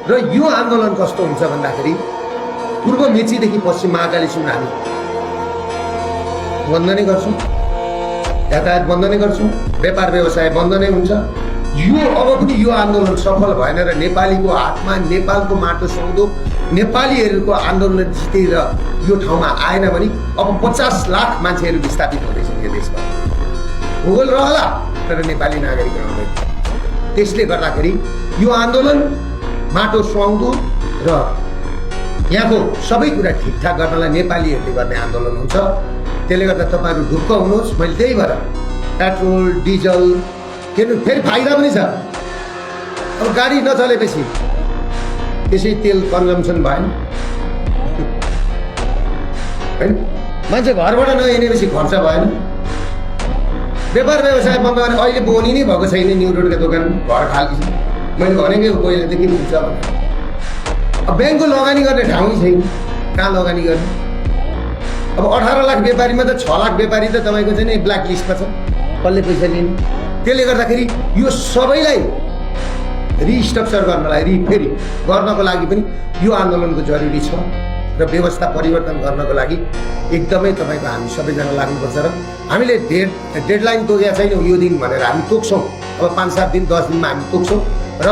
र यो आन्दोलन कस्तो हुन्छ भन्दाखेरि पूर्व मेचीदेखि पश्चिम महाकालीसम्म हामी बन्द नै गर्छौँ, यातायात बन्द नै गर्छौँ, व्यापार व्यवसाय बन्द नै हुन्छ। यो अब पनि यो आन्दोलन सफल भएन र नेपालीको हातमा नेपालको माटो सुहाउँदो नेपालीहरूको आन्दोलन जितेर यो ठाउँमा आएन भने अब 50 लाख मान्छेहरू विस्थापित हुँदैछन् यो देशमा। भूगोल रहला तर नेपाली नागरिक रहँदैन। त्यसले गर्दाखेरि यो आन्दोलन माटो सुहाउँदो र यहाँको सबै कुरा ठिकठाक गर्नलाई नेपालीहरूले गर्ने आन्दोलन हुन्छ। त्यसले गर्दा तपाईँहरू ढुक्क हुनुहोस्। मैले त्यही भएर पेट्रोल डिजल किन फेरि फाइदा पनि छ। अब गाडी नचलेपछि त्यसै तेल कन्जम्सन भएन होइन, मान्छे घरबाट नहिँडेपछि खर्च भएन, व्यापार व्यवसाय बन्द भने अहिले बोनी नै भएको छैन। न्यु रोडका दोकान घर खाली छ। मैले भनेकै हो पहिलेदेखि हुन्छ भने अब ब्याङ्कको लगानी गर्ने ठाउँै छैन, कहाँ लगानी गर्ने। अब 18 लाख व्यापारीमा त 6 लाख व्यापारी त तपाईँको चाहिँ नि ब्ल्याक लिस्टमा छ, कसले पैसा लिने। त्यसले गर्दाखेरि यो सबैलाई रिस्ट्रक्चर गर्नलाई फेरि गर्नको लागि पनि यो आन्दोलनको जरुरी छ र व्यवस्था परिवर्तन गर्नको लागि एकदमै तपाईँको हामी सबैजना लाग्नुपर्छ। र हामीले डेडलाइन तोकेका छैनौँ यो दिन भनेर हामी तोक्छौँ। अब 5-7 दिन 10 दिनमा हामी तोक्छौँ र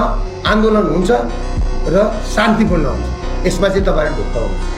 आन्दोलन हुन्छ र शान्तिपूर्ण हुन्छ। यसमा चाहिँ तपाईँहरू ढुक्क हुनुहुन्छ।